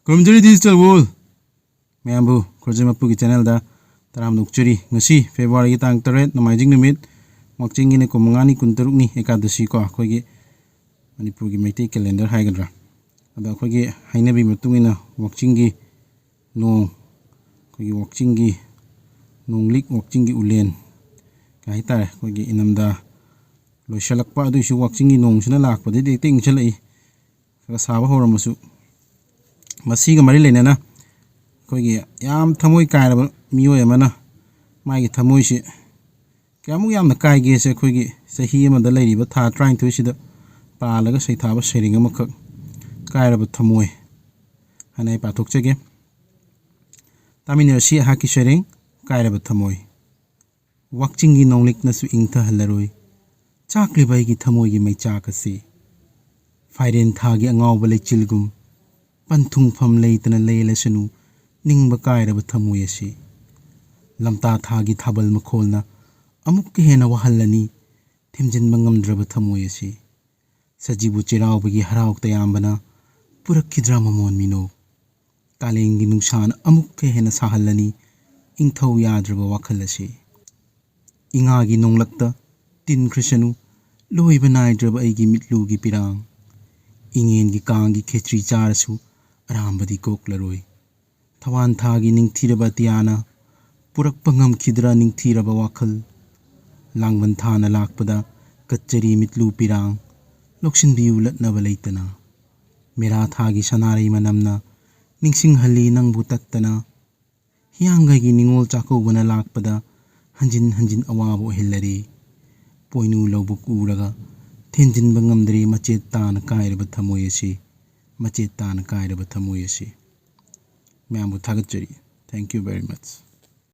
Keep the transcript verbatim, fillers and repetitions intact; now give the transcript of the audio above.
ꯈꯨꯔꯨꯝꯖꯔꯤ digital world ꯃꯌꯥꯝꯕꯨ ꯈꯨꯔꯖꯃꯄꯨꯒꯤ channelꯗ ꯇꯔꯥꯝꯅ ꯑꯣꯛꯆꯔꯤ꯫ ꯉꯁꯤ Februaryꯒꯤ ꯇꯥꯡ ꯇꯔꯦꯠ, ꯅꯣꯡꯃꯥꯏꯖꯤꯡ ꯅꯨꯃꯤꯠ, ꯋꯥꯛꯆꯤꯡꯒꯤꯅ ꯀꯨꯟꯃꯉꯥꯅꯤ, ꯀꯨꯟꯇꯔꯨꯛꯅꯤ, ꯑꯦꯀꯥꯗꯁꯤꯀꯣ, ꯑꯩꯈꯣꯏꯒꯤ ꯃꯅꯤꯄꯨꯔꯒꯤ ꯃꯩꯇꯩ calendar ꯍꯥꯏꯒꯗ꯭ꯔꯥ꯫ ꯑꯗꯣ ꯑꯩꯈꯣꯏꯒꯤ ꯍꯥꯏꯅꯕꯤ ꯃꯇꯨꯡ ꯏꯟꯅ ꯋꯥꯛꯆꯤꯡꯒꯤ ꯅꯣꯡ, ꯑꯩꯈꯣꯏꯒꯤ ꯋꯥꯛꯆꯤꯡꯒꯤ ꯅꯣꯡꯂꯤꯛ, ꯋꯥꯛꯆꯤꯡꯒꯤ ꯎꯂꯦꯟ ꯀꯩ ꯍꯥꯏꯇꯥꯔꯦ, ꯑꯩꯈꯣꯏꯒꯤ ꯏꯅꯝꯗ ꯂꯣꯏꯁꯤꯜꯂꯛꯄ, ꯑꯗꯨꯏꯁꯨ ꯋꯥꯛꯆꯤꯡꯒꯤ ꯅꯣꯡꯁꯤꯅ ꯂꯥꯛꯄꯗꯩꯗꯤ ꯍꯦꯛꯇ ꯏꯪꯁꯤꯜꯂꯛꯏ꯫ ꯈꯔ ꯁꯥꯕ ꯍꯧꯔꯝꯃꯁꯨ, ꯃꯁꯤꯒ ꯃꯔꯤ ꯂꯩꯅꯅ ꯑꯩꯈꯣꯏꯒꯤ ꯌꯥꯝ ꯊꯃꯣꯏ ꯀꯥꯏꯔꯕ ꯃꯤꯑꯣꯏ ꯑꯃꯅ ꯃꯥꯒꯤ ꯊꯃꯣꯏꯁꯤ ꯀꯌꯥꯃꯨꯛ ꯌꯥꯝꯅ ꯀꯥꯏꯒꯦꯁꯦ ꯑꯩꯈꯣꯏꯒꯤ ꯆꯍꯤ ꯑꯃꯗ ꯂꯩꯔꯤꯕ ꯊꯥ ꯇꯔꯥꯅꯤꯊꯣꯏꯁꯤꯗ ꯄꯥꯜꯂꯒ ꯁꯩꯊꯥꯕ ꯁꯩꯔꯦꯡ ꯑꯃꯈꯛ, ꯀꯥꯏꯔꯕ ꯊꯃꯣꯏ ꯍꯥꯏꯅ ꯑꯩ ꯄꯥꯊꯣꯛꯆꯒꯦ꯫ ꯇꯥꯃꯤꯟꯅꯔꯁꯤ ꯑꯩꯍꯥꯛꯀꯤ ꯁꯩꯔꯦꯡ, ꯀꯥꯏꯔꯕ ꯊꯃꯣꯏ꯫ ꯋꯥꯛꯆꯤꯡꯒꯤ ꯅꯣꯡꯂꯤꯛꯅꯁꯨ ꯏꯪꯊꯍꯜꯂꯔꯣꯏ ꯆꯥꯛꯂꯤꯕ ꯑꯩꯒꯤ ꯊꯃꯣꯏꯒꯤ ꯃꯩꯆꯥꯛ ꯑꯁꯤ꯫ ꯐꯥꯏꯔꯦꯟ ꯊꯥꯒꯤ ꯑꯉꯥꯎꯕ ꯂꯩꯆꯤꯜꯒꯨꯝ ꯄꯟꯊꯨꯡꯐꯝ ꯂꯩꯇꯅ ꯂꯦꯜꯂꯁꯅꯨ ꯅꯤꯡꯕ ꯀꯥꯏꯔꯕ ꯊꯃꯣꯏ ꯑꯁꯤ꯫ ꯂꯝꯇꯥ ꯊꯥꯒꯤ ꯊꯥꯕꯜ ꯃꯈꯣꯜꯅ ꯑꯃꯨꯛꯀ ꯍꯦꯟꯅ ꯋꯥꯍꯜꯂꯅꯤ ꯊꯦꯝꯖꯤꯟꯕ ꯉꯝꯗ꯭ꯔꯕ ꯊꯃꯣꯏ ꯑꯁꯤ꯫ ꯁꯖꯤꯕꯨ ꯆꯩꯔꯥꯎꯕꯒꯤ ꯍꯔꯥꯎ ꯇꯌꯥꯝꯕꯅ ꯄꯨꯔꯛꯈꯤꯗ꯭ꯔꯥ ꯃꯃꯣꯟ ꯃꯤꯅꯣꯛ? ꯀꯥꯂꯦꯟꯒꯤ ꯅꯨꯡꯁꯥꯅ ꯑꯃꯨꯛꯀ ꯍꯦꯟꯅ ꯁꯥꯍꯜꯂꯅꯤ ꯏꯪꯊꯧ ꯌꯥꯗ꯭ꯔꯕ ꯋꯥꯈꯜ ꯑꯁꯤ꯫ ꯏꯉꯥꯒꯤ ꯅꯣꯡꯂꯛꯇ ꯇꯤꯟꯈ꯭ꯔꯁꯅꯨ ꯂꯣꯏꯕ ꯅꯥꯏꯗ꯭ꯔꯕ ꯑꯩꯒꯤ ꯃꯤꯠꯂꯨꯒꯤ ꯄꯤꯔꯥꯡ꯫ ꯏꯉꯦꯟꯒꯤ ꯀꯥꯡꯒꯤ ꯈꯦꯆ꯭ꯔꯤ ꯆꯥꯔꯁꯨ ꯑꯔꯥꯝꯕꯗꯤ ꯀꯣꯛꯂꯔꯣꯏ꯫ ꯊꯋꯥꯟ ꯊꯥꯒꯤ ꯅꯤꯡꯊꯤꯔꯕ ꯑꯇꯤꯌꯥꯅ ꯄꯨꯔꯛꯄ ꯉꯝꯈꯤꯗ꯭ꯔꯥ ꯅꯤꯡꯊꯤꯔꯕ ꯋꯥꯈꯜ? ꯂꯥꯡꯕꯟ ꯊꯥꯅ ꯂꯥꯛꯄꯗ ꯀꯠꯆꯔꯤ ꯃꯤꯠꯂꯨ ꯄꯤꯔꯥꯡ, ꯂꯧꯁꯤꯟꯕꯤꯌꯨ ꯂꯠꯅꯕ ꯂꯩꯇꯅ꯫ ꯃꯦꯔꯥ ꯊꯥꯒꯤ ꯁꯅꯥꯔꯩ ꯃꯅꯝꯅ ꯅꯤꯡꯁꯤꯡꯍꯜꯂꯤ ꯅꯪꯕꯨ ꯇꯠꯇꯅ꯫ ꯍꯤꯌꯥꯡꯒꯩꯒꯤ ꯅꯤꯉꯣꯜ ꯆꯥꯛꯀꯧꯕꯅ ꯂꯥꯛꯄꯗ ꯍꯟꯖꯤꯟ ꯍꯟꯖꯤꯟ ꯑꯋꯥꯕ ꯑꯣꯏꯍꯜꯂꯔꯤ꯫ ꯄꯣꯏꯅꯨ ꯂꯧꯕꯨꯛ ꯎꯔꯒ ꯊꯦꯟꯖꯤꯟꯕ ꯉꯝꯗ꯭ꯔꯤ ꯃꯆꯦꯠ ꯇꯥꯅ ꯀꯥꯏꯔꯕ ꯊꯃꯣꯏ ꯑꯁꯤ, ꯃꯆꯦꯠ ꯇꯥꯅ ꯀꯥꯏꯔꯕ ꯊꯃꯣꯏ ꯑꯁꯤ꯫ ꯃꯌꯥꯝꯕꯨ ꯊꯥꯒꯠꯆꯔꯤ꯫ Thank you very much.